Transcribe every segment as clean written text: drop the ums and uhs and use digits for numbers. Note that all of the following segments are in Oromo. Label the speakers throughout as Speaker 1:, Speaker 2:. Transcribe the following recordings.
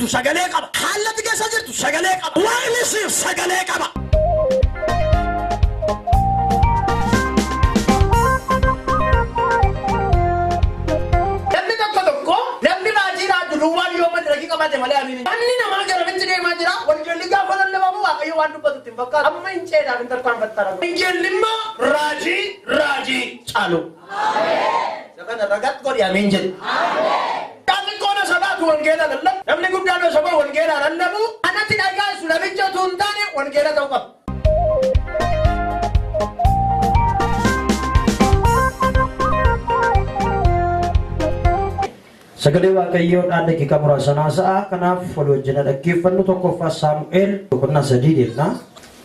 Speaker 1: jirtu sagalee qaba. Haalli ati keessa jirtu sagalee qaba. Waaqni siif sagalee qaba.
Speaker 2: Namni tokko tokko namni raajii raaju duwwaan yoo madirakii qabate malee amiin. Namni namaa garamitti deemaa jira. Wangeelli gaafa lallabamu Waaqayyo waan dubbatu itti hin fakkaatu. Amma hin ceedhaaf hin tarkaanfattara. Wangeelli immoo raajii raajii caalu. Isa kana ragat godhi amiin jedhu. Xiqqoon osoo baatu wangeela lallabu. Namni guddaan osoo bahu wangeela lallabu. Anatti dhagaasu namicha utuu hin taane wangeela ta'uu qaba.
Speaker 3: Sagalee Waaqayyoodhaan daqiiqaa muraasa haasa'a. Kanaaf walii wajjin dhaggeeffannu tokkoffaa Saamu'eel boqonnaa 3 deemna.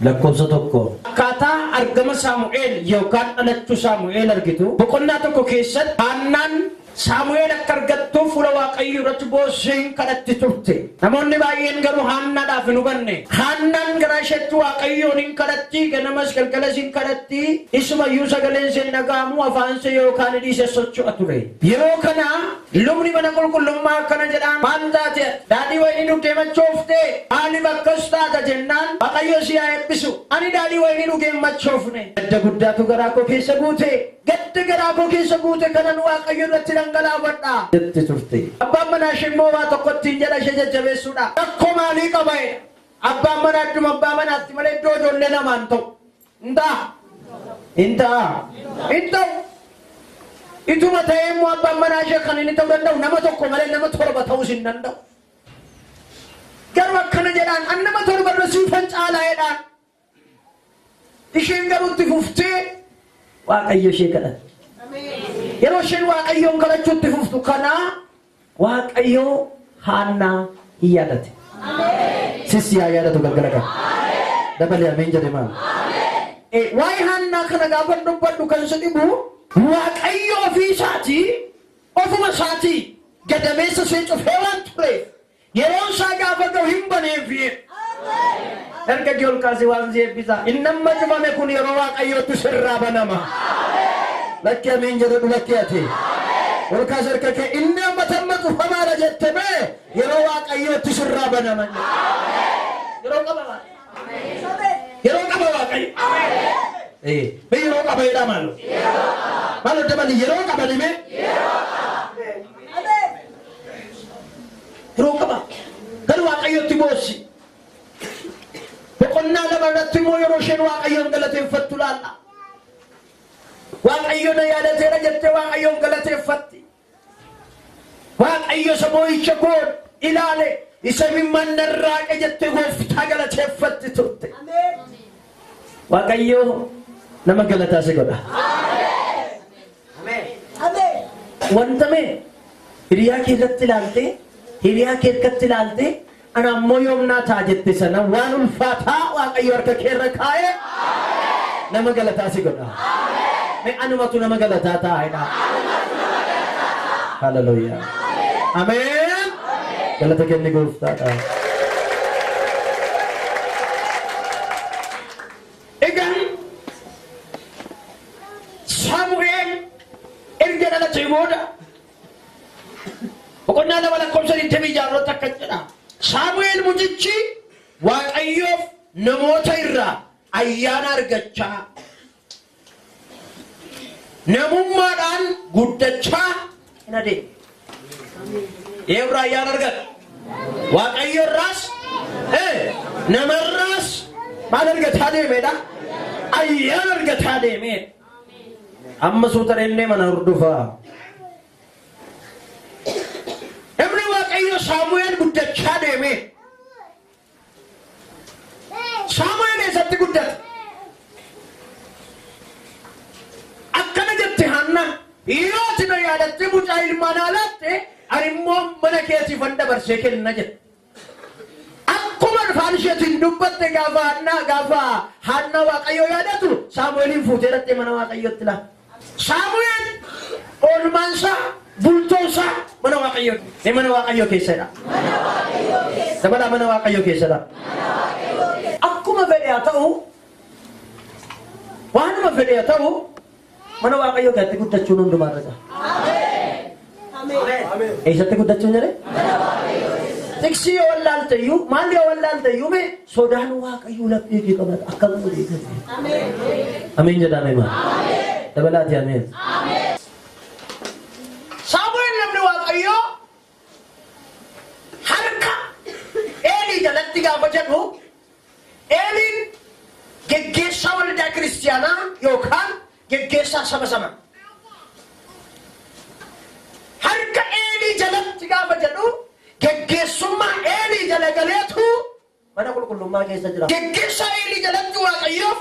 Speaker 3: Lakkoofsa 1. Akkaataa argama Saamu'eel yookaan dhalachuu Saamu'eel argitu. Boqonnaa 1 keessatti Haannaan Saamu'eel akka argattuuf fuula Waaqayyoo irratti boossee hin kadhatti turte. Namoonni baay'een garuu Haannaadhaaf hin hubanne. Haannaan garaa isheetti Waaqayyoon hin kadhatti, ganamas galgalas hin kadhatti, isuma iyyuu sagaleen ishee hin dhaga'amu, afaan ishee yookaan hidhii ishee socho'a ture. Yeroo kana lubni mana qulqullummaa akkana jedhaan, Maal taate ati? Daadhii wayinii dhugdee machooftee? Maaliif akkas taata? jennaan, Waaqayyo si haa eebbisu, ani daadhii wayinii dhugee hin machoofne. Gadda guddaatu garaa koo keessa guute. Gadda garaa koo keessa guute kanan Waaqayyo irratti dhangalaafadha. Jetti turte. Abbaan manaa ishee immoo waa tokko ittiin jedha ishee jajjabeessuudha. Rakkoo maalii qaba jedha. Abbaan manaa idduma abbaa manaatti malee iddoo ijoollee namaa hin ta'u. Hin ta'a. Hin ta'a. Hin ta'u. Ituma ta'ee immoo abbaan manaa ishee kan inni ta'uu danda'u nama tokko malee nama torba ta'uus hin danda'u. Garuu akkana jedhaan an nama torba irra siifan caalaa jedhaan. Isheen garuu itti fuftee Waaqayyo ishee kadhatte. Yeroo isheen Waaqayyoon kadhachuu itti fuftu kana Waaqayyo Haannaa hin yaadate. Sis yaa yaadatu galgala kana. Dabalee ameen jedhe maal? Waa'ee Haannaa kana gaafa dubbadhu kan si dhibu Waaqayyo ofii isaatii ofuma isaatii gadameessa ishee cufee waan tureef Yeroon isaa gaafa ga'u hin baneefi. Harka kee ol kaasi waan si eebbisa. Inni amma cufame kun yeroo Waaqayyootti sirraa banama. Lakki ameen jedhadhu lakki ati. Ol kaasi harka kee inni amma tamma cufamaadha jette mee yeroo Waaqayyootti sirraa banama. Yeroo qaba Waaqayyo. Yeroo qaba Waaqayyo. Ee, mee yeroo qaba jedhaa maaloo. Maaloo dabali yeroo qaba mee. Yeroo qaba. Gara Waaqayyootti boossi. Boqonnaa 2 irratti immoo yeroo isheen Waaqayyoon galateeffattu laalla. Waaqayyo na yaadateera jettee Waaqayyoon galateeffatti. Waaqayyo isa boo'icha koo ilaale isa imimmaan narraaqe jettee gooftaa galateeffatti turte. Waaqayyo nama galataa si godha. Wanta mee hiriyaa kee irratti ilaaltee hiriyaa kee harkatti ilaaltee ana ammoo yoomnaa ta'a jette sana waan ulfaataa Waaqayyo harka kee irra kaa'ee nama galataa si godha. Mee anumatu nama galataa ta'a jedhaa. Haleluuyaa. Ameen. Galata kenni gooftaadha. Egaan Saamu'eel erga dhalatee booda boqonnaa 2 lakkoofsa 26 irratti akkas jedha. Saamu'eel mucichi Waaqayyoof namoota irraa ayyaana argachaa namummaadhaan guddachaa hin adeeme. Eenyurraa ayyaana argata? Waaqayyo irraas namarraas maal argataa deemedha? Ayyaana argataa deemedha. Amma suuta dhennee mana hordofaa. Namni Waaqayyo Saamu'eel guddachaa deeme. Saamu'eel eessatti guddate? Akkana jette Haannaan, yoo ati na yaadattee mucaa ilmaa naa laatte, ani immoo mana keetiifan dabarsee kenna jette. Akkuma afaan isheetiin dubbatte gaafa Haannaa gaafa Haannaa Waaqayyoo yaadatu Saamu'eeliin fuutee dhaqxee mana Waaqayyootti laatte. Saamu'eel oolmaan isaa bultoon isaa mana Waaqayyoo mee mana Waaqayyoo keessadha. Dabalaa mana Waaqayyoo keessadha. Akkuma fedhe haa ta'u waanuma fedhe haa ta'u mana Waaqayyoo keessatti guddachuun hundumaa irra jira. Eessatti guddachuun jedhe?
Speaker 2: Tiksii yoo wallaalte iyyuu maal yoo wallaalte iyyuu mee sodaan Waaqayyoo laphee kee qabata akkam godhee gate.
Speaker 3: Ameen jedhaa mee maal? Dabalaati ameen.
Speaker 2: Saamu'eel namni Waaqayyoo harka Eelii jalatti gaafa jedhu Eeliin geggeessaa waldaa kiristiyaanaa yookaan geggeessaa saba sana. Harka Eelii jalatti gaafa jedhu geggeessummaa Eelii jala galeetu mana qulqullummaa keessa jira. Geggeessaa Eelii jalatti Waaqayyoof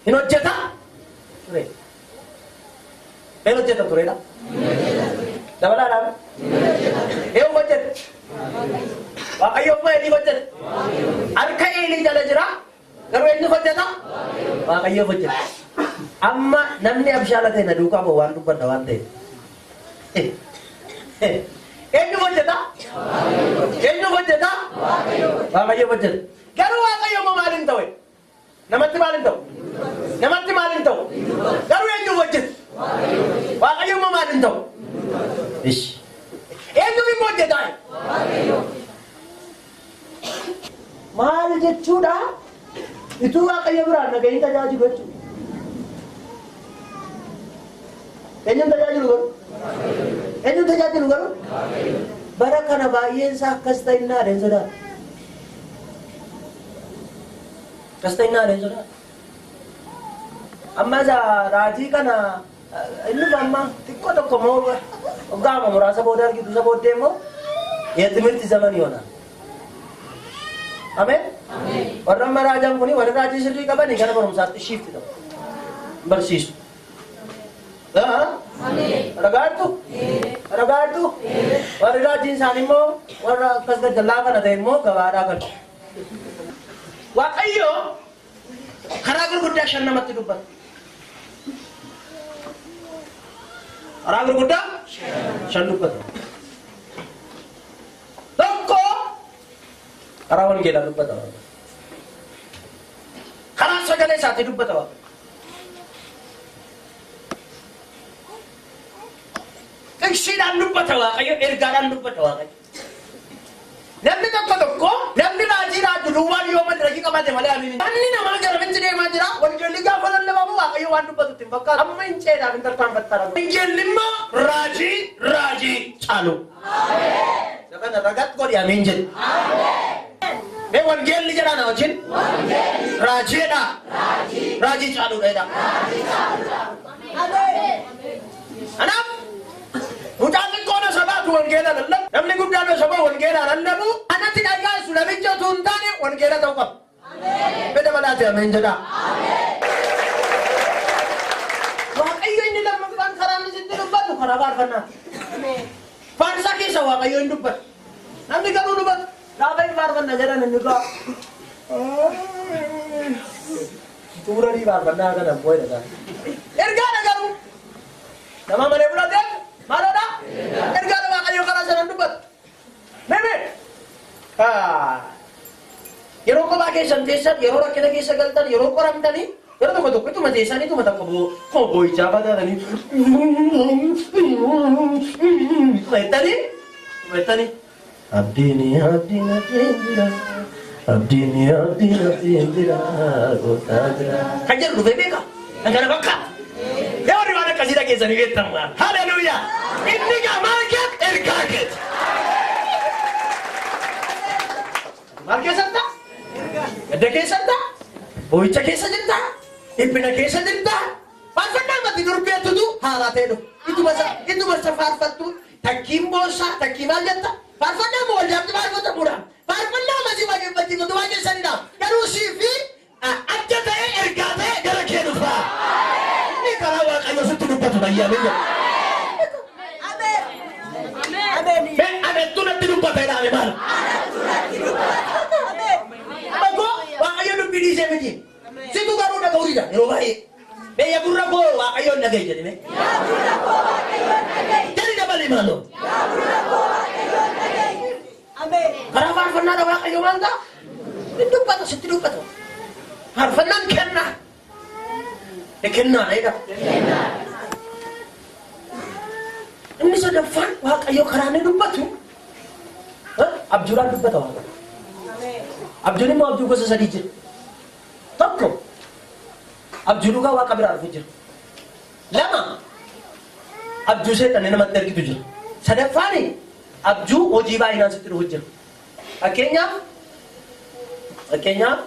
Speaker 2: hin hojjeta ture. Hin hojjeta turedha. Dabalaadhaan. Eenyu hojjete? Waaqayyoof moo Eelii hojjete? Harka Eelii jala jira. Garuu eenyu hojjeta? Waaqayyoof hojjeta. Amma namni abshaala ta'e na duukaa ba'u waan dubbadha waan ta'eef. Eenyu hojjeta? Eenyu hojjeta? Waaqayyoof hojjeta. Garuu Waaqayyo immoo maal hin ta'u? Namatti maal hin ta'u? Namatti maal hin ta'u? Garuu eenyu hojjeta? Waaqayyo immoo maal hin ta'u?
Speaker 3: Ishi.
Speaker 2: Eenyu immoo hojjeta? Maal jechuudha? Ituu Waaqayyo biraan nagayin tajaajilu jechuudha. Eenyuun tajaajilu garuu? Eenyuun tajaajilu garuu? Bara kana baay'een isaa akkas ta'innaa adeem sodaata. Akkas ta'innaa adeem sodaata. Amma isa raajii kana inni amma xiqqoo tokko moo waggaama muraasa booda argitu isa booddee immoo የትምህርት ዘመን ይሆናል። አሜን። Warra amma raajaan kuni warra raajii sirrii qabanii gara barumsaatti shift ta'u. Barsiisu. Dhagaattu? Dhagaattu? Warri raajiin isaanii immoo warra akkas gajjallaa kana ta'e immoo gabaadhaa galu. Waaqayyo karaa gurguddaa shan namatti dubbata. Karaa gurguddaa shan dubbata. Tokko karaa wangeelaa dubbata. Karaa sagalee isaatii dubbata. Tiksiidhaan dubbata Waaqayyo, ergaadhaan dubbata Waaqayyo. Namni tokko tokko namni raajii raaju duwwaan yoo madirakii qabate malee amiin. Namni namaa garamitti deemaa jira. Wangeelli gaafa lallabamu Waaqayyo waan dubbatu itti hin fakkaatu. Amma hin ceedhaaf hin tarkaanfattaa. Wangeelli immoo raajii raajii caalu. Isa ragat godhi amiin jedhu. Mee wangeelli jedhaa na wajjin. Raajiidha. Raajii caaluudha jedha. Kanaaf mucaan xiqqoon osoo baatu wangeela lallabu. Namni guddaan osoo bahu wangeela lallabu. Anatti dhagaasu namicha utuu hin taane wangeela ta'uu qaba. Mee dabalaati ameen jedhaa. Waaqayyo inni lammaffaan karaa inni sitti dubbatu karaa faarfannaa. Faarsaa keessa Waaqayyo hin dubbatu. Namni garuu dubbatu. Gaafa hin faarfanna jedhan inni du'a. Tuuranii faarfannaa kana booda. Ergaadha garuu. Nama malee fudhatee maaloodha? Ergaadha Waaqayyo karaa sanaan dubbatu. Mee yeroo kophaa keessan teessan, yeroo rakkina keessa galtan, yeroo qoramtanii, yeroo tokko tokko ituma teessanii ituma takka boo'ichaa bataatanii jettanii jettanii.
Speaker 3: Abdiin abdiin abdiin jira. Abdiin abdiin abdiin jira. Gooftaa jira.
Speaker 2: Kan jedhu dhufee beeka. Kan kana fakkaata. Yoo warri waan akkasii dhageessanii beektan maal? Haleluuyaa! Inni gaa maal keeti? Ergaa keeti. Maal keessatti? Gadda keessatti? Boo'icha keessa jirta? Dhiphina keessa jirta? Faarfannaa mati durbeettutu haaraa ta'e dhufu. Ituma isa faarfattu takkiin boossaa takkii maal jetta? Faarfannaa moo waldaatti faarfatamuudha? Faarfannaa masii waaqeffachiifatu waan keessanidha. Garuu sii fi adda ta'e ergaa ta'e gara kee dhufa. Inni karaa Waaqayyoo sitti dubbatu bayyaamee jira. Mee anattu natti dubbata jedhame maal? Bakko Waaqayyo dubbii dhiisee miti. Situ garuu dhaga'uu dida yeroo baay'ee. Mee yaa gurra koo Waaqayyoon dhaga'i jedhi mee. Jedhi dabalii maaloo. Karaa faarfannaadha Waaqayyo maal ta'a? Hin dubbatu sitti dubbatu. Faarfannaan kennaa. Kennaadha jedha. Inni sadaffaan Waaqayyo karaa inni dubbatu Abjuudhaan dubbata Waaqayyo. Abjuun immoo abjuu gosa sadii jira. Tokko abjuu dhugaa Waaqa biraa dhufu jira. Lama abjuu seexanni namatti ergitu jira. Sadaffaan abjuu hojii baay'inaan sitti dhufu jira. Fakkeenyaaf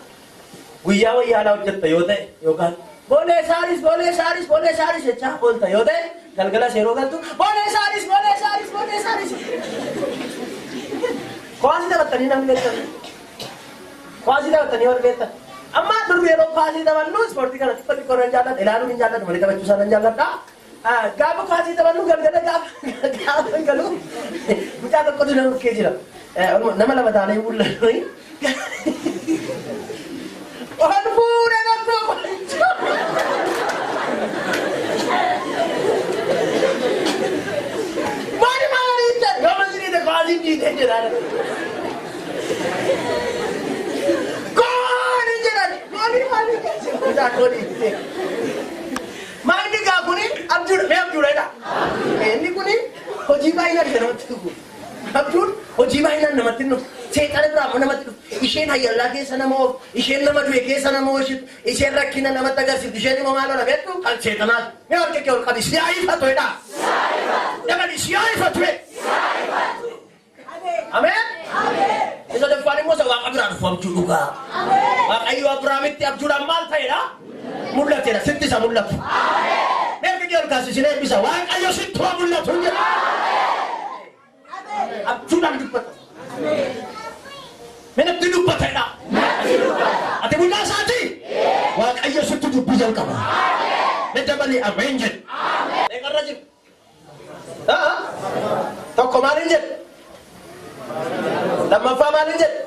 Speaker 2: guyyaa wayyaalaa hojjetta yoo ta'e yookaan boolee saaris boolee saaris boolee saaris jechaa oolta yoo ta'e galgala seeroo galtu boolee saaris boolee saaris boolee saaris. Kuwaasii taphattanii namni beektan. Kuwaasii taphattanii warri beektan. Amma dur yeroo kuwaasii taphannu ispoortii kana xiqqoo xiqqoo nan jaalladha. Ilaaluu hin jaalladhu malee taphachuu isaa nan jaalladha. Gaafa kuwaasii taphannu galgala gaafa galu mucaa tokkotu nama bukkee jira. Nama lama taanee bullannu. Ol fuudhee tokko. Maali maali jedhe gama siriidha kuwaasiin dhiitee jira. Gooli jedhan maali maali mucaa koo dhiitee. Maalli gaa kuni abjuudha mee abjuudha jedha. Inni kuni hojii baay'inaan isa namatti dhufu. Abjuun hojii baay'inaan namatti dhufu. Seexana biraa immoo namatti dhufu. Isheen hayyallaa keessa nama oofu, isheen nama du'e keessa nama oolchitu, isheen rakkina namatti agarsiiftu, isheen immoo maal ola beektu kan seexanaati. Mee harka kee ol qabi si haa ifatu jedha. Dabali si haa ifatu jedha. Ameen. Isa sadaffaan immoo isa Waaqa biraa dhufu abjuu dhugaa. Waaqayyo Abiraamitti abjuudhaan maal ta'edha? Mul'atedha. Sitti isa mul'atu. Mee harka kee ol kaasi sin eebbisa. Waaqayyo sitti haa mul'atu jedha. Abjuudhaan dubbata. Mee natti dubbatedha. Ati mucaa isaati? Waaqayyo sitti dubbii jalqaba. Mee dabalii ameen jedhu. Meeqarra jiru? Tokko maaliin jedhu? Lammaffaa maaliin jedhu?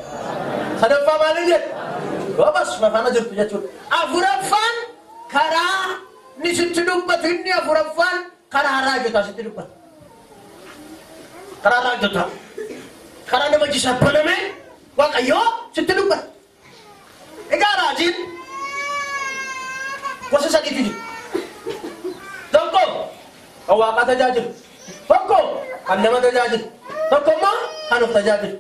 Speaker 2: Sadaffaa maaliin jedhu? Gobas mafaana jirtu jechuudha. Afuraffaan karaa ni sitti dubbatu inni afuraffaan karaa raajotaa sitti dubbata. Karaa raajotaa. Karaa nama jisa baname Waaqayyoo sitti dubbata. Egaa raajiin gosa sadiitu jiru. Tokko kan Waaqaa tajaajilu. Tokko kan nama tajaajilu. Tokko immoo kan of tajaajilu.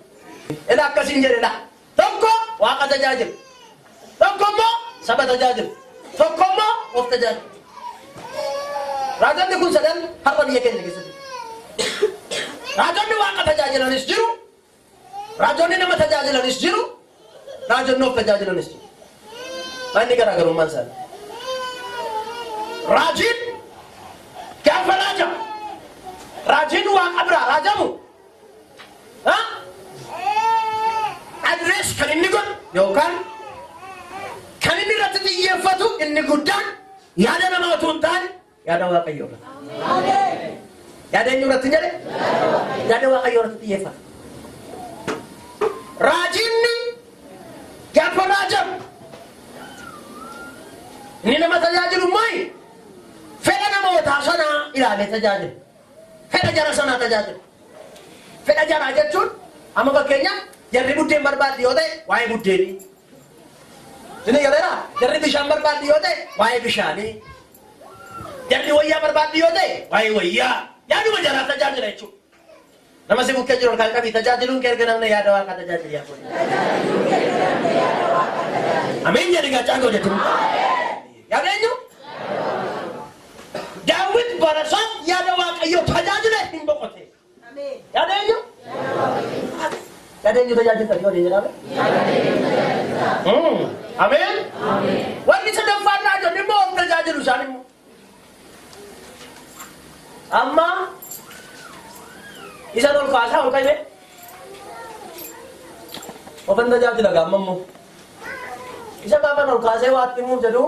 Speaker 2: Ila akkasiin jedhedha. Tokko Waaqa tajaajilu. Tokko immoo saba tajaajilu. Tokko immoo of tajaajilu. Raajonni kun sadan har'a biyya keenya keessatti. Raajonni Waaqa tajaajilanis jiru. Raajonni nama tajaajilanis jiru. Raajonni of tajaajilanis jiru. Manni garaagarummaan isaanii. Raajiin gaafa raajamu raajiin Waaqa biraa raajamu address kan inni godhu yookaan kan inni irratti xiyyeeffatu inni guddaan yaada namaa utuu hin taane yaada Waaqayyoo irratti. Yaada eenyu irratti jedhe? Yaada Waaqayyoo irratti xiyyeeffata. Raajiinni gaafa raajamu inni nama tajaajilu immoo fedha namootaa sanaa ilaalee tajaajila. Fedha jara sanaa tajaajila. Fedha jaraa jechuun amma fakkeenyaaf jarri buddeen barbaaddi yoo ta'e waa'ee buddeenii. Isin galeera? Jarri bishaan barbaaddi yoo ta'e waa'ee bishaanii. Jarri wayyaa barbaaddi yoo ta'e waa'ee wayyaa. Yaaduma jaraa tajaajila jechuudha. Nama si bukkee jiru harkaan qabii tajaajiluun kee erga namni yaada Waaqaa tajaajili yaa kun. Ameen jedhi gaachaa godhe tun. Yaada eenyu? Daawit barasaa yaada Waaqayyoo tajaajile hin boqote. Yaada eenyu? Yaada eenyu tajaajilta yoo jedhame? Ameen. Wanni sadaffaan raajonni immoo of tajaajilu isaan immoo. Amma isan ol kaasaa ol qabe ofan tajaajila gaamma immoo. Isa gaafan ol kaasee waatti himuuf jedhu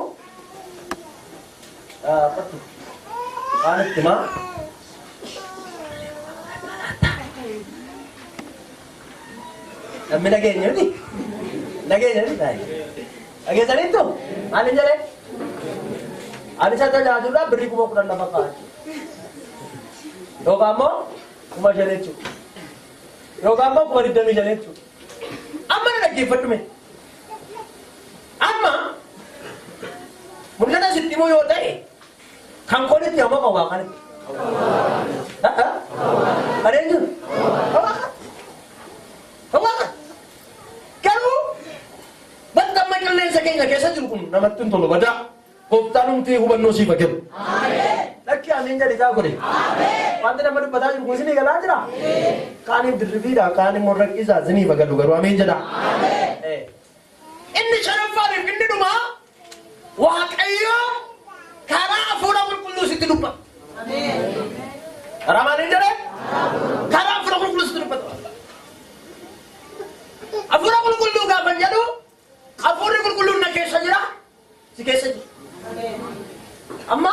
Speaker 2: qottu waan itti himaa. Namni dhageenya miti? Dhageenya miti? Dhageessaniittu? Maal hin jedhee? Ani isa tajaajiluudhaaf birrii 10,000 lafa kaa'a jechuudha. Yookaan immoo 5,000 jechuudha. Yookaan immoo 25,000 jechuudha. Amma na dhaggeeffadhu mee. Amma mul'ata sitti himuu yoo ta'e kan koonitti ammoo kan Waaqaanitti. Kan eenyu? Kan Waaqaa. Kan Waaqaa. keenya keessa jiru kun namatti hin tolu badaa. Gooftaan humti hubannoo siif haa kennu. Lakki amiin jedhi kaa kuni. Wanti nama dubbataa jiru kun isinii galaa jira? Kaaniif dirribiidha, kaan immoo rakkisaa isiniif haa galu garuu amiin jedha. Inni shanaffaaniif inni dhumaa Waaqayyo karaa hafuura qulqulluu sitti dubbata. Karaa maaliin jedhee? Karaa hafuura qulqulluu sitti dubbata. Hafuura qulqulluu gaafa jedhu hafuurri qulqulluun na keessa jira, si keessa jira. Amma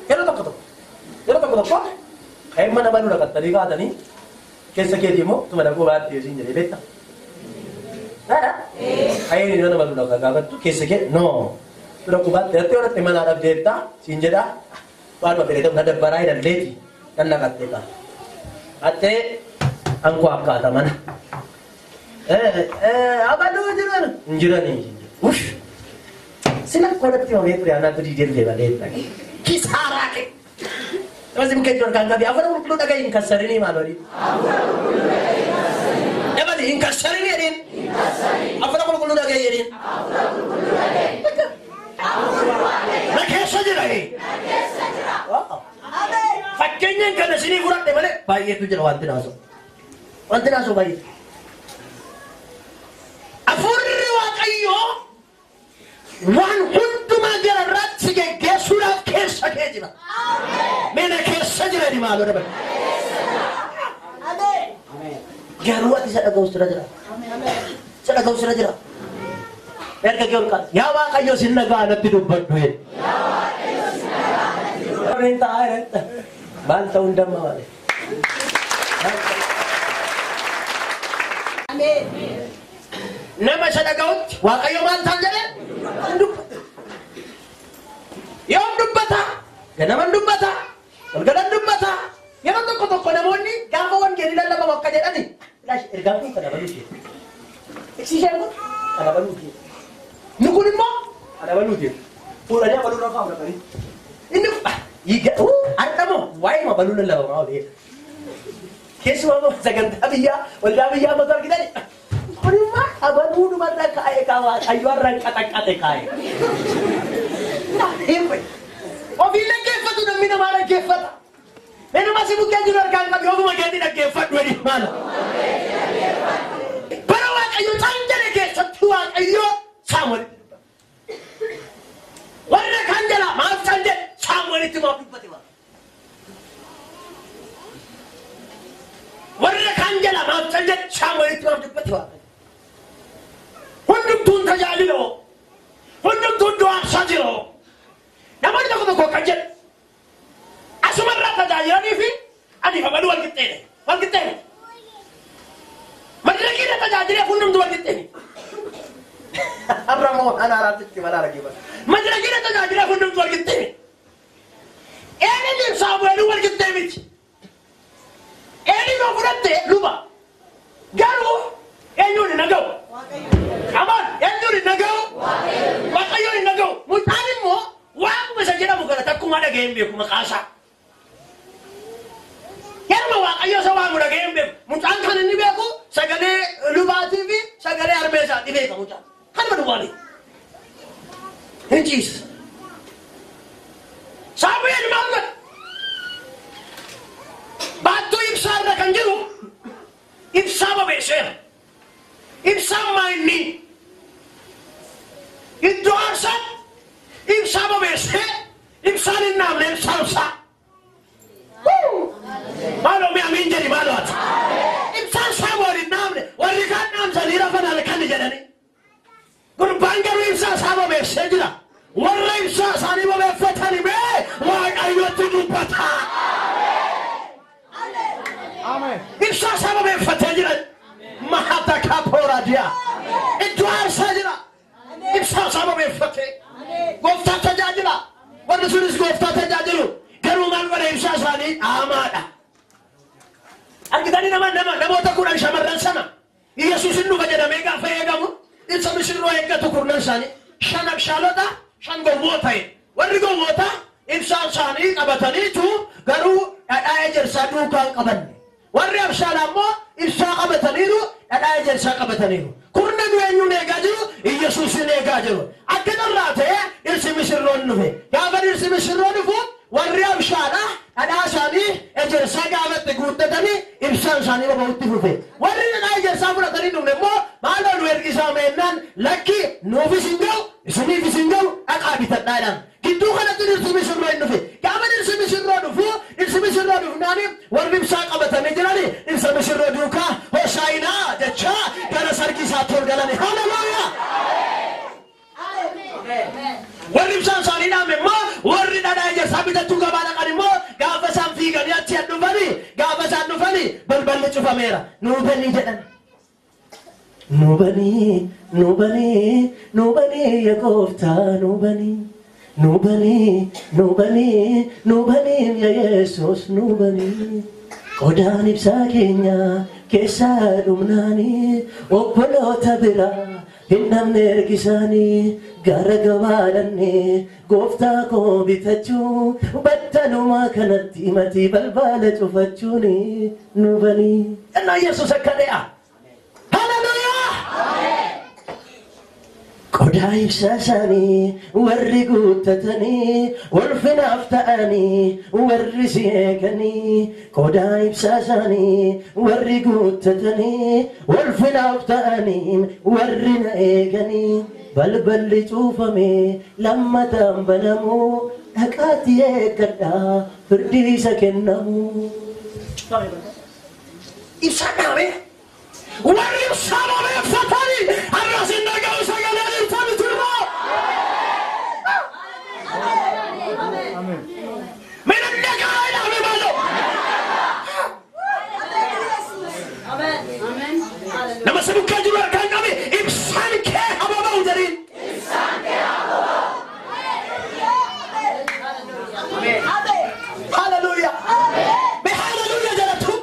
Speaker 2: yeroo tokko tokko kan mana banuu dhaqattanii kaatanii keessa keetii immoo tuma dhaquu baadhee siin jedhee beektaa? Kayyeen mana banuu dhaqa gaafattu keessa kee no dhaquu baadhee irratti horatte mana dhabdeetta siin jedhaa waanuma fedhe ta'u na dabbaraa hidhalleeti nan naqattee kaa. Attee ankoo akkaata mana. Abaluu jiran hin jiranii. Ush! Sila kodatti himamee ture anaatu diidee dhufe malee. Kisaaraa kee. Nama si bukkee jiru kan qabi afur qulqulluu dhagahi hin kassarinii maal olii. Dabali hin kassarinii jedhiin. Afur qulqulluu dhagahi jedhiin. Na keessa jira. Fakkeenyaan kana isinii fudhadhe malee baay'eetu jira wanti naasoo. Wanti naasoo baay'eetu. Afurri Waaqayyoo waan hundumaa gararraatti si geggeessuudhaaf keessa kee jira. Mana keessa jira ni maaloo dabale. Garuu ati isa dhaga'u sira jira. Isa dhaga'u sira jira. Erga kee ol kaase. Yaa Waaqayyo sin dhagaa natti dubbadhu jedhe. Warreen taa'aa jiran maal ta'uu hin damma malee. Nama isa dhaga'utti Waaqayyo maal ta'an jedhe? Hin dubbata. Yoom dubbata? Ganama hin dubbata. Galgala hin dubbata. Yeroo tokko tokko namoonni gaafa wangeelii lallabamu akka jedhani ilaash ergaan kun kana baluuti. Eksiisheen kun kana baluuti. Inni kun immoo kana baluuti. Fuudhanii abaluu irra kaa'u dhaqanii. Inni har'a moo waa'ee baluu lallabamaa olee. Keessumaa immoo sagantaa biyyaa waldaa biyyaa mata argitani. Kun immoo abaluu dhumarra kaa'ee kaa Waaqayyo har'a qaxaqqate kaa'e. Ofii dhaggeeffatu namni namaa dhaggeeffata. Nama si bukkee jiru harkaan qabi ofuma keetii dhaggeeffadhu jedhi maala. Bara Waaqayyo isaan jedhe keessatti Waaqayyo Saamu'eelitti dubbate. Warra kaan jalaa maaf isaan jedhe Saamu'eelitti maaf dubbate maaf. Warra kaan jalaa maaf isaan jedhe Saamu'eelitti maaf dubbate Waaqayyo. Hundumtuun tajaajiloo. Hundumtuun du'aarsaa jiroo. Namoonni tokko tokko kan jedhu asumarraa tajaajilanii fi ani famaduu wal qixxeene wal qixxeene. Madrakiirra tajaajilee hundumtu wal qixxeene. Har'a immoo waan haaraatti itti mala argee Madrakiirra tajaajilee hundumtu wal qixxeene. Eelii Saamu'eelii wal qixxee miti. Eelii yoo fudhatte luba. Garuu eenyuun hin dhaga'u? Amaan eenyuun hin dhaga'u? Waaqayyoon hin dhaga'u. Mucaan immoo waaquma isa jedhamu kana takkumaa dhaga'ee hin beeku maqaa isaa. Yeruma Waaqayyo isa waamu dhaga'ee hin beeku. Mucaan kan inni beeku sagalee lubaatii fi sagalee harmee isaatii beeka mucaan. Kanuma duwwaa beeka. Hin ciisa. Saamu'eel maal godhe? Baattuu ibsaa irra kan jiru ibsaa bobeesseera. Ibsaan maa inni? Iddoo aarsaatti ibsaa bobeessee ibsaan hin dhaamne ibsaa ibsaa. Maaloo mi'a amiin jedhi maaloo ati. Ibsaan Saamu'eel hin dhaamne warri kaan dhaamsanii rafan halkan jedhanii. Gurbaan garuu ibsaa isaa bobeessee jira. Warra ibsaa isaanii bobeeffatan mee Waaqayyotti dubbata. Ibsaa isaa bobeeffatee jira. Mahata kapoora diyaa. Iddoo aarsaa jira. Ibsaa isaa bobeeffatee. Gooftaa tajaajila. Warri sunis gooftaa tajaajilu. Garuu maal godhe ibsaa isaanii dhaamaadha. Argitanii nama nama namoota 10 shamarran sana Yesuusin dhufa jedhamee gaafa eegamu ibsa misirroo eeggatu kurnan isaanii shan abshaalota shan gowwoota. Warri gowwoota ibsaa isaanii qabataniitu garuu dhadhaa ejersaa duukaa hin qabanne. Warri abshaalaa immoo ibsaa qabataniiru dhadhaa ejersaa qabataniiru. Kurnan eenyuun eegaa jiru? Yesuusin eegaa jiru. Akka irraa ta'e dhirsi misirroon dhufe. Gaafa dhirsi misirroo dhufu warri abshaadha dhadhaa isaanii ejersaa gaafatti guuttatanii ibsaan isaanii boba'utti fufe. Warri dhadhaa ejersaa fudhatanii dhufne immoo maaloo nu ergisaa meennaan lakki nuufis hin ga'u isiniifis hin ga'u dhaqaa bitadhaa jedhan. Gidduu kanatti dhirsi misirroo hin dhufe. Gaafa dhirsi misirroo dhufu dhirsi misirroo dhufnaani warri ibsaa qabatanii jirani dhirsa misirroo duukaa hoshaayinaa jechaa gara sargii isaatti ol galani. Haleluuyaa! Warri ibsaan isaanii dhaame immoo warri dhadhaa ejersaa bitachuu gabaa dhaqan immoo gaafa isaan fiiganii achi dhufanii gaafa isaan dhufanii balballi cufameera. Nuu banii jedhan.
Speaker 4: Nuu banii, nuu banii, nuu banii yaa gooftaa nuu banii. Nuu banii, nuu banii, nuu banii yaa Yesuus nuu banii. Qodaan ibsaa keenya keessaa dhumnaanii obboloota biraa hin dhabne ergisaanii gara gabaa dhannee gooftaa koo bitachuu battaluma kanatti matii balbala cufachuun nu banii.
Speaker 2: Innaa Yesuus akka de'a. Haleluuyaa!
Speaker 4: Qodaa ibsaa isaanii warri guuttatanii ulfinaaf ta'anii warri si eeganii qodaa ibsaa isaanii warri guuttatanii ulfinaaf ta'anii warri na eeganii balballi cuufame lammataan banamu dhaqaatti eeggadhaa firdii isa kennamu.
Speaker 2: Ibsaan dhaame. Warri ibsaa bobeeffatanii har'as hin dhaga'u sagaleen ibsaa misirroo. Min hin dhaga'aa dhaame maaloo. Nama si bukkee jiru harkaan qabi ibsaan kee hababa'u jedhiin. Haleluuyaa. Mee haleluuyaa jedhattu.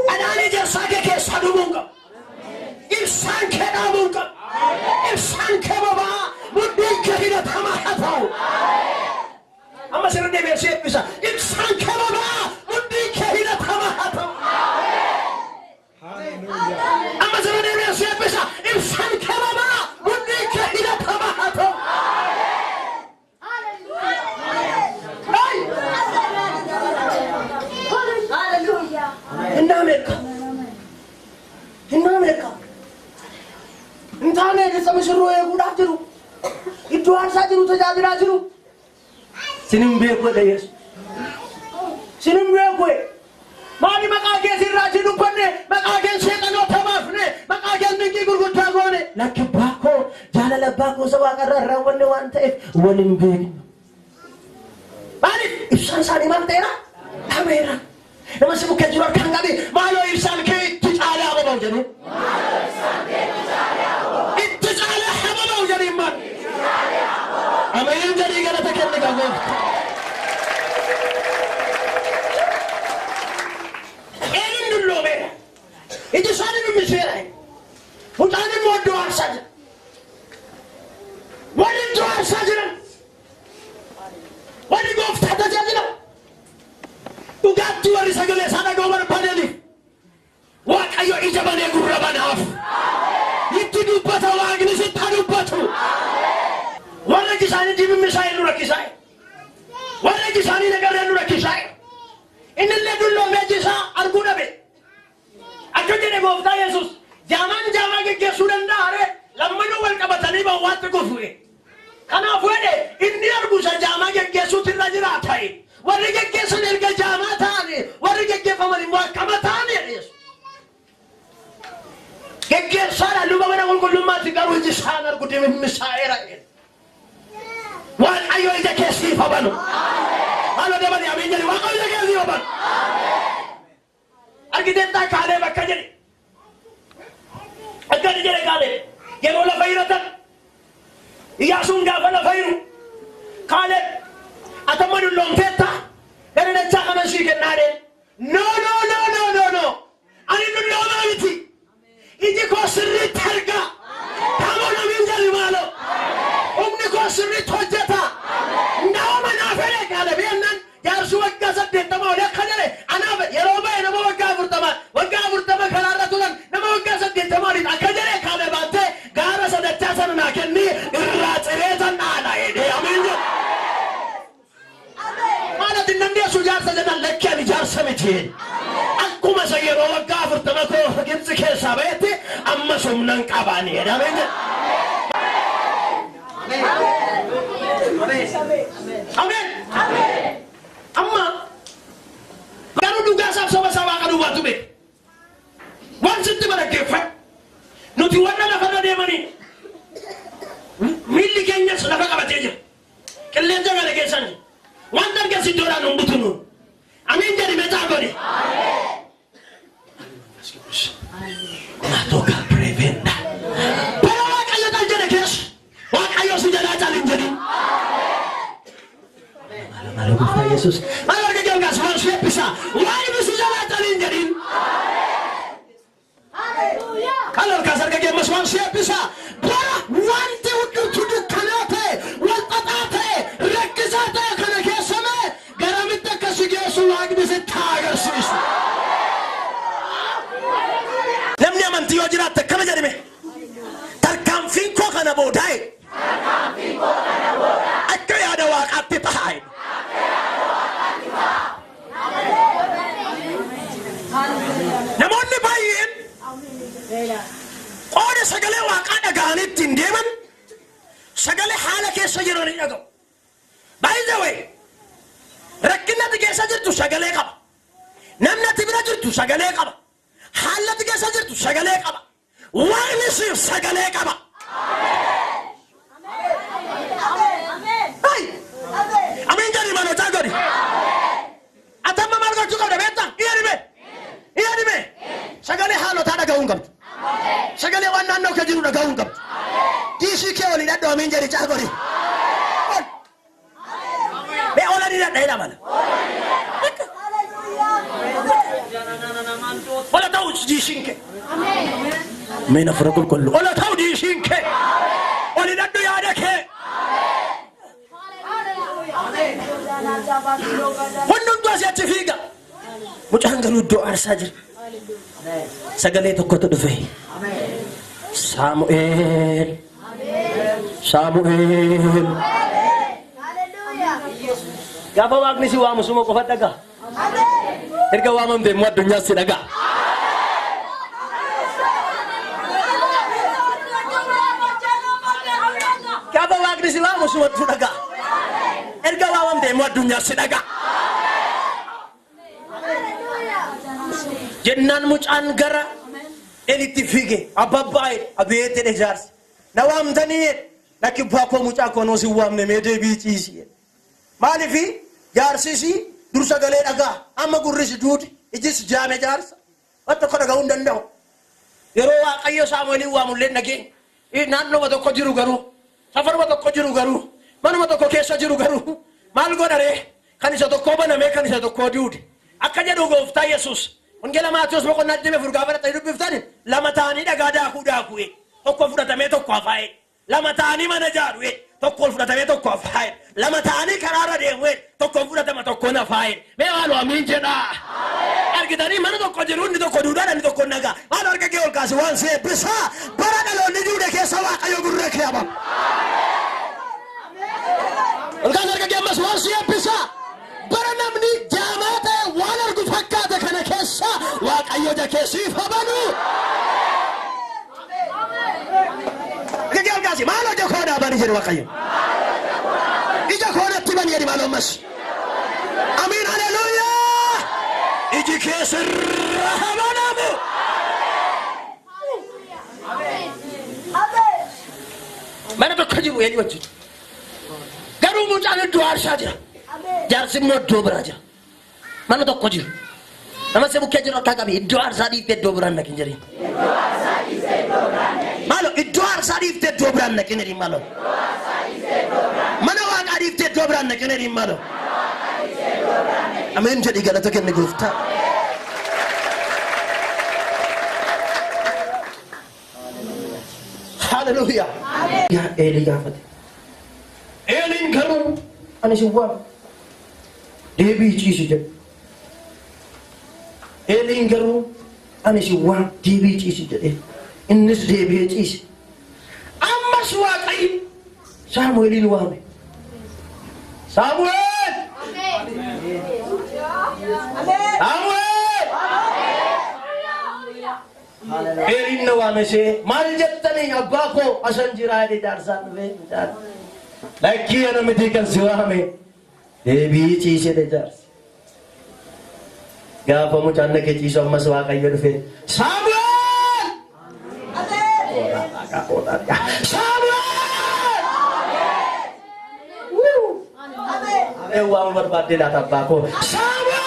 Speaker 2: Dhadhaan ejersaa kee keessaa dhumuu qabu. Ibsaan kee dhaamuu qabu. Ibsaan kee boba'aa mudhiin kee hidhatamaa haa ta'u. Amma sirri deebi'ee si eebbisa. Ibsaan kee boba'aa mudhiin kee hidhatamaa haa ta'u. Amma sirri deebi'ee si eebbisa. Ibsaan kee boba'aa mudhiin kee hidhatamaa haa ta'u. Ay! Inni Ameerika. Inni Ameerika. Hin taane dhirsa misirroo eeguudhaaf jiru. Iddoo aarsaa jiru tajaajilaa jiru. Sinin beeku jedhe Yesuus. Sinin beeku. Maali maqaa kee sirraa si dubbanne maqaa kee seexanoota baafne maqaa kee dinqii gurguddaa goone.
Speaker 4: Lakki abbaa koo jaalala abbaa koo isa waaqarraa hin raawwanne waan ta'eef wal hin beeknu.
Speaker 2: Maaliif ibsaan isaanii maal ta'eera? Dhameera. Nama si bukkee jiru harkaan qabi maaloo ibsaan kee itti caalaa boba'u jedhu. Itti caalaa hababa'u jedhiin maal? Ameen jedhii galata kenni ka gooftaa. Eeliin dulloomeera. Iji isaanii dhimmiseera. Mucaan immoo iddoo aarsaa jira. Warri iddoo aarsaa jiran. Warri gooftaa tajaajilan. Dhugaatti warri sagalee isaa dhaga'uu barbaadaniif. Waaqayyo ija banee gurra banaaf. Itti dubbata waaqni sitti haa dubbatu. Warra iji isaanii dimimmisaa nu rakkisaa. Warra iji isaanii nagarree nu rakkisaa. Inni illee dulloomee iji isaa arguu dhabe. Akka jedhe gooftaa Yesuus jaamaan jaamaa geggeessuu danda'a ree lammanuu wal qabatanii bawwaatti kufu. Kanaafuu jedhe inni argu isa jaamaa geggeessuutu irra jira ta'e. Warri geggeessan erga jaamaa ta'ani warri geggeeffaman immoo akkama ta'ani jedhe Yesuus. Geggeessaadha luba mana qulqullummaatti garuu iji isaan argu dimimmisaa'eera jedhe. Waaqayyo ija kee siif haa banu. Haaloo dabali ameen jedhi Waaqayyo ija kee siif haa banu. Argiteen Kaaleeb akka jedhe. Akkana jedhe Kaaleeb yeroo lafa hiratan Iyyaasuun gaafa lafa hiru Kaaleeb atamma dulloomteetta gara dachaa kana sii kennaa dheen. No no no no no no ani dulloomaa miti. Iji koo sirriitti argaa. Kamoon amiin jedhi maaloo. Humni koo sirriitti hojjeta. Nama naa fedhe Kaaleeb jennaan jaarsi waggaa 80 olii akka jedhe anaaf yeroo ba'e nama waggaa 40 waggaa 40 karaarra turan nama waggaa 80 oliiti akka
Speaker 1: qabasi. Akkuma isa yeroo waggaa 40 koo Gibxi keessaa ba'etti ammas humnan qabaani jedha. Ameen jedha. Ameen. Amma garuu dhugaa isaaf soba isaa Waaqa duwwaatu beeka. Waan sitti baraggeeffadhu. Nuti warra lafarra deemanii miilli keenyas lafa qabatee jira. Qilleensa kana keessan jira. Wanta argas iddoodhaan hin butunu. Ameen jedhi meetaa godhi. Natoka prevenda. Bara Waaqayyo cal jedhe keessa Waaqayyo si jalaa cal hin jedhin. Maalo gooftaa Yesuus. Maalo harka kee ol kaasi waan si eebbisa. Waaqni si jalaa cal hin jedhin. Maalo ol kaasi harka kee ammas waan si eebbisa. Bara wanti hundumtu dukkanaa ta'e, wal xaxaa ta'e, rakkisaa ta'e kana keessa mee garamitti akka si geessu Waaqni sitti haa agarsiisu. Namni amantii yoo jiraatte akkana jedhime. Tarkaanfiin koo kana boodaa'e. Akka yaada Waaqaatti ta'a. Namoonni baay'een qooda sagalee Waaqaa dhaga'anii ittiin deeman sagalee haala keessa jiranii dhaga'u. By the way, rakkinni ati keessa jirtu sagalee qaba. Namni ati bira jirtu sagalee qaba. Haalli ati keessa jirtu sagalee qaba. Waaqni siif sagalee qaba. Hai! Ameen jedhi maaloo godhi. Ati amma maal gochuu qabda beektaa? Iya dhibee. Iya dhibee. Sagalee haalotaa dhaga'uu hin qabdu. Sagalee waan naannoo kee jiru dhaga'uu hin qabdu. Diishii kee olii dhadhoo ameen jedhi caa godhi. Ol. Mee olanii dhadha jedha mala. Ola ta'u diishiin kee. Mee nafura qulqulluu. Ola ta'u diishiin kee. Oli dhadhu yaada kee. Hundumtuu asii achi fiiga. Mucaan garuu iddoo aarsaa jira. Sagalee tokkotu dhufe. Saamu'eel. Saamu'eel. Gaafa Waaqni si waamu suma qofa dhagaa. Erga waamamte immoo addunyaas si dhagaa. Gaafa Waaqni si waamu sumatu dhagaa. Erga waamamte immoo addunyaas si dhagaa. Jennaan mucaan gara Elitti fiige. Abbabbaa'e abeet jedhe jaarsi. Na waamtanii jedhe. Lakki abbaa koo mucaa koo noo si waamne mee deebii ciisi jedhe. Maaliifi jaarsisi dur sagalee dhagaa amma gurris duude ijis jaame jaarsa. Waan tokko dhaga'uu hin danda'u. Yeroo Waaqayyo Saamu'eeliin waamullee hin dhageenye. Naannoma tokko jiru garuu, safaruma tokko jiru garuu, manuma tokko keessa jiru garuu maal godha ree? Kan isa tokkoo banamee kan isa tokkoo duude. Akka jedhu gooftaa Yesuus Wangeela Maatewos boqonnaa 24 gaafa dhaqxanii dubbiftan lama ta'anii dhagaa daakuu daaku'e. Tokko fudhatamee tokko hafaa'e. Lama ta'anii mana jaaru'e. Tokko ol fudhatamee tokko hafaa'e. Lama ta'anii karaarra deemu'e. Tokko fudhatama tokko hafaa'e. Mee maaloo amiin jedhaa. Argitanii mana tokko jiru inni tokko duudhaan inni tokko nagaa. Maal harka kee ol kaasi waan si eebbisaa. Bara dhaloonni duude keessa Waaqayyo gurra kee haba. Ol kaasi harka kee ammas waan si eebbisaa. Bara namni jaamaa ta'e waan argu fakkaate kana keessa Waaqayyo ija kee siif haa banu. Harka kee ol kaasi maal ija koo naa bani jedhu Waaqayyo. Ija koo natti bani jedhi maal ammas. Amiin haleluuyaa. Iji kee sirra haa banamu. Mana tokko jiru eenyu wajjin. Garuu mucaan iddoo aarsaa jira. Jaarsi immoo iddoo biraa jira. Mana tokko jiru. Nama si bukkee jiru akka qabi iddoo aarsaa dhiiftee iddoo biraan naqin jedhiin. Maaloo iddoo aarsaa dhiiftee iddoo biraan naqin jedhiin maaloo. Mana Waaqaa dhiiftee iddoo biraan naqin jedhiin maaloo. Ameen jedhii galata kenni gooftaa. Haleluuyaa.
Speaker 3: Yaa Eelii gaafate. Eeliin garuu ani sin waamne. Deebii ciisi jedhe. Eeliin garuu ani sin waamne deebii ciisi jedhe. Innis deebi'ee ciise. Ammas Waaqayyo Saamu'eeliin waame. Saamu'eel! Saamu'eel!
Speaker 1: Eeliin na waamesee maal jettanii abbaa koo asan jiraa jedhe jaarsaan dhufee mucaan. Lakkii ana miti kan si waame deebii ciise jedhe jaarsi. Gaafa mucaan dhaqee ciisu ammas Waaqayyo dhufe Saamu'eel! Saamu'eel! Ameen waamuu barbaaddee laata abbaa koo. Saamu'eel!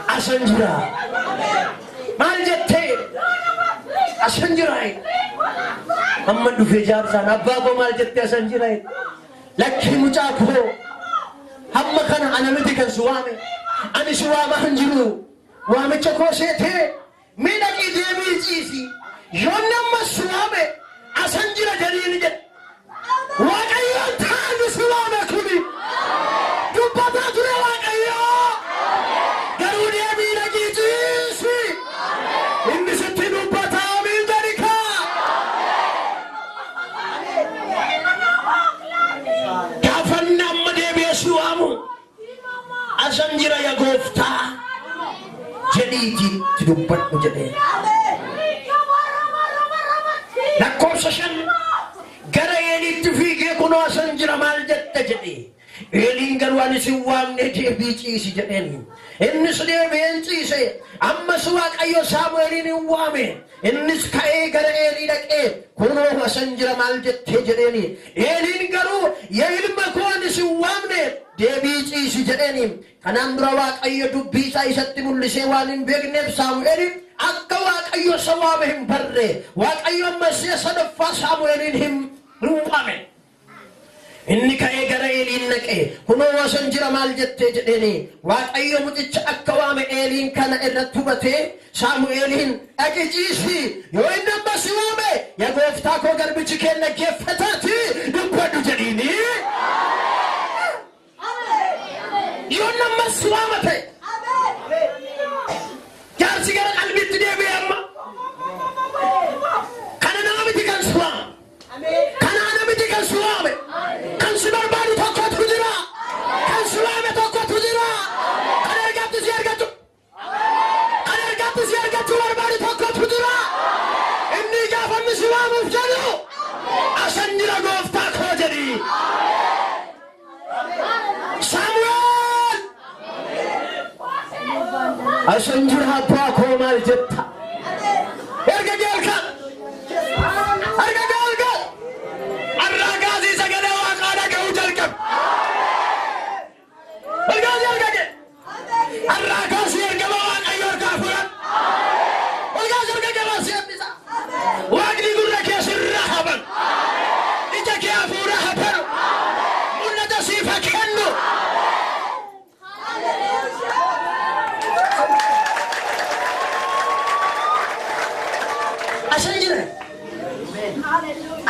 Speaker 1: Asan jira. Maal jettee? Asan jira. Amma dhufee jaarsaan abbaa koo maal jettee asan jira. Lakkii mucaa koo hamma kana ana miti kan si waame. Ani si waamaa hin jiru. Waamicha koo seetee mee dhaqii deemii ciisi. Yoon amma si waame asan jira jedhiin jedhe. Waaqayyoon taanu si waame kuni. Dubbataa ture Waaqayyoo. Garuu deemii dhaqii ciisi. Inni sitti dubbataa amiin jedhi kaa. Gaafanni amma deebi'ee si waamu asan jira yaa gooftaa jedhiitii itti dubbadhu jedhee. Lakkoofsa 5 gara Eeliitti fiigee kunoo asan jira maal jette jedhee. Eeliin garuu ani si waamne deebii ciisi jedheen. Innis deebi'een ciise. Ammas Waaqayyo Saamu'eeliin hin waame. Innis ka'ee gara Eelii dhaqee kunoo asan jira maal jettee jedheeni. Eeliin garuu yaa ilma koo ani si waamne deebii ciisi jedheeni. Kanaan dura Waaqayyo dubbii isaa isatti mul'isee waan hin beekneef Saamu'eeliin akka Waaqayyo isa waame hin barre. Waaqayyo ammas si'a sadaffaa Saamu'eeliin hin waame. Inni ka'ee gara Eeliin dhaqee kunoo asan jira maal jettee jedheeni. Waaqayyo mucicha akka waame Eeliin kana irratti hubatee Saamu'eeliin dhaqi ciisi yoo inni amma si waame yaa gooftaa koo garbichi kee dhaggeeffataati dubbadhu jedhiini. Yoo inni amma si waama ta'e jaarsi gara qalbiitti deebi'e amma. Kana nama miti kan si waame. Kana ana miti kan si waame. Kan si barbaadu tokkotu jira. Kan si waame tokkotu jira. Kan ergaatti si argatu. Kan ergaatti si argachuu barbaadu tokkotu jira. Inni gaafa inni si waamuuf jedhu asan jira gooftaa koo jedhi. Saamu'eel! Asan jira abbaa koo maal jetta? Erga geelka! Erga geelka! Arraa gaazii sagalee waaqaa dhaga'uu jalqabe. Ergaasii erga gee! Arraa gaazii ergama Waaqayyo harkaa fuudhan. Ergaasii erga gee waan si eebbisa. Waaqni gurra kee sirraa haban. Ija kee hafuura habanu. Mul'ata siif haa kennu. Asan jira.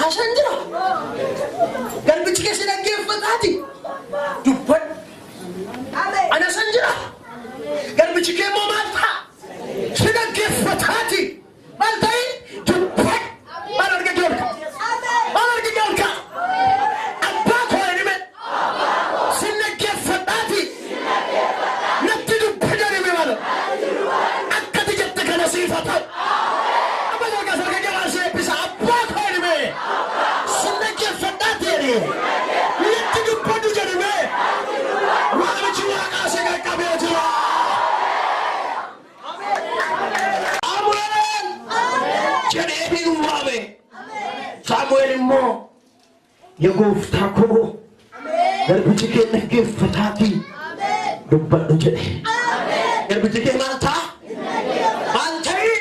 Speaker 1: Asan jira. Garbichi keessa dhaggeeffataati. Dubbadhu. Ana asan jira. Garbichi kee immoo maal ta'a? Si dhaggeeffataati. Maal ta'i? Dubbadhu. Maal arga joolka? Maal arga joolka? Abbaa koo jedhime. Si dhaggeeffataati. Natti dubbadhu jedhime maal? Akkati jette kana siif haa ta'u. Amma jalqaba sarga jabaa si eebbisa. Abbaa koo jedhime. Si dhaggeeffataati jedhe. Natti dubbadhu jedhime. Waamichi waaqaa si qaqqabee jira. Saamu'eel! Jedhee hin waame. Saamu'eel immoo yaa gooftaa koo garbichi kee dhaggeeffataati dubbadhu jedhe. Garbichi kee maal ta'a? Maal ta'i?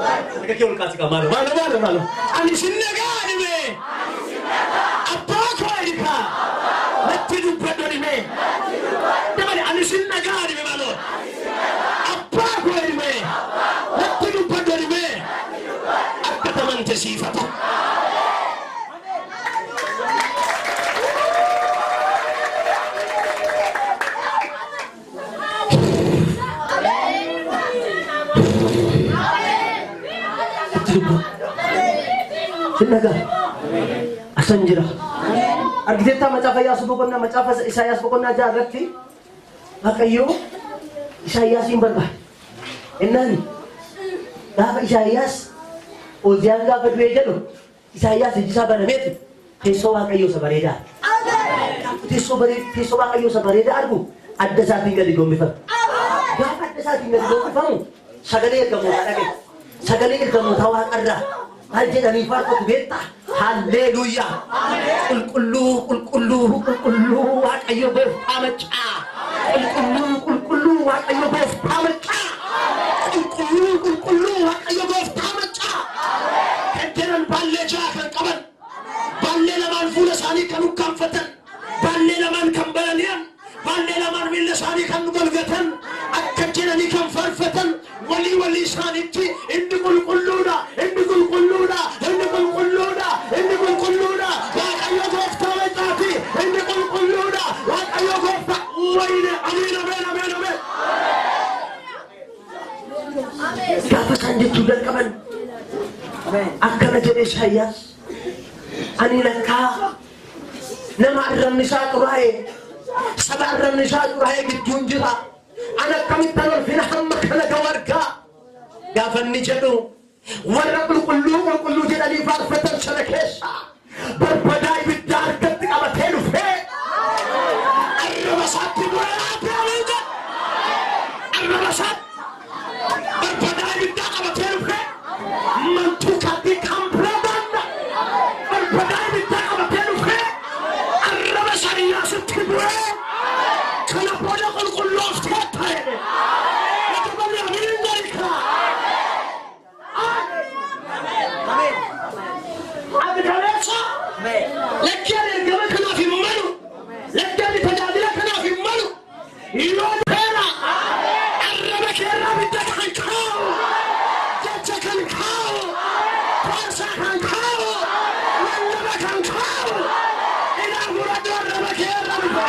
Speaker 1: Harka kee ol kaasi qaba. Maalo maalo maalo. Ani sin dhagaa dhime. Abbaa koo jedhika. Natti dubbadhu dhime. Dabale ani sin dhagaa dhime maalo. Abbaa koo dhime. Natti dubbadhu dhime. Akka tamante siifata. Sin dhagaa. Asan jira. Argiteettaa macaafa Iyyaasuu boqonnaa macaafa Isaayyaas boqonnaa 6 irratti Waaqayyo
Speaker 4: Isaayyaasiin barbaade. Innaan gaafa Isaayyaas Ooziyaan gaafa du'ee jedhu Isaayyaas iji isaa banameetu teessoo Waaqayyoo isa bareedaa. Gaafa teessoo bareedaa teessoo Waaqayyoo isa bareedaa argu adda isaatiin gadi gombifama. Gaafa adda isaatiin gadi gombifamu sagalee ergamootaa dhagaye. Sagalee ergamootaa waaqarraa maal jedhanii faarfatu beektaa? Halleluuyaa! Qulqulluu qulqulluu qulqulluu Waaqayyo gooftaa maccaa. Qulqulluu qulqulluu Waaqayyo gooftaa maccaa. Qulqulluu qulqulluu Waaqayyo gooftaa maccaa. Kan jedhan baallee ja'a kan qaban, baallee lamaan fuula isaanii kan ukkaanfatan, baallee lamaan kan balali'an, baallee lamaan miilla isaanii kan golgatan, akka jedhanii kan faarfatan, walii walii isaaniitti inni qulqulluudha, inni qulqulluudha, inni qulqulluudha, inni qulqulluudha, Waaqayyo gooftaa maccaati, inni qulqulluudha, Waaqayyo gooftaa wayine. Ameen, ameen, ameen, ameen. Gaafa isaan jechuu jalqaban akkana jedhe Isaayyaas: ani lakkaa nama arrabni isaa xuraa'e, saba arrabni isaa xuraa'e gidduun jira. Ani akkamittan ulfina hamma kana ga'u argaa? Gaafa inni jedhu warra qulqulluu qulqulluu jedhanii faarfatan sana keessa barbadaa ibiddaa harkatti qabatee dhufee arraba isaatti bu'ee ameen jedhe. Arraba isaatti barbadaa ibiddaa qabatee dhufee mantuu kan biraadhaan barbadaa ibiddaa qabatee dhufee arraba Isaayyaasitti bu'ee kana booda qulqullooftee ta'e. Wata ameen jedhe. Ati kaleessa lakkii ani ergama kanaaf hin malu, lakkii ani tajaajila kanaaf hin malu, yoo feera arraba keerraa ibidda kan kaa'u, jecha kan kaa'u, faarsaa kan kaa'u, lallaba kan kaa'u, ilaa fudhadhu arraba keerraa dhufe.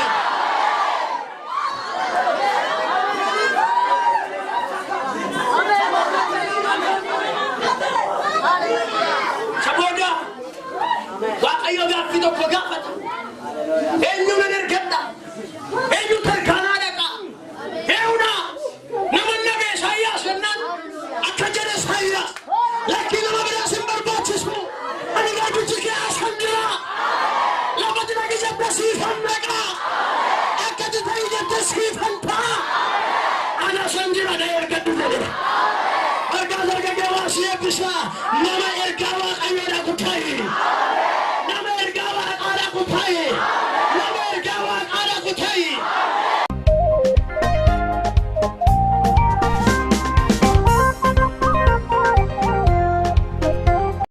Speaker 4: Isa booda Waaqayyo gaaffii tokko gaafata. Eenyu nan ergadha? Eenyu tarkaanaa dhaqa? Eenyudha? Nama nabe Isaayyaas jennaan akka jedhe Isaayyaas: lakkii, nama biraas hin barbaachisu. Ani raajichi kee asan jira. Lafa jira jette siifan dhaqa. Akka ta'e jette siifan ta'a. Ana san jira, na ergadhu jedhe. Argaa dargaggeewwaa si eebbisa.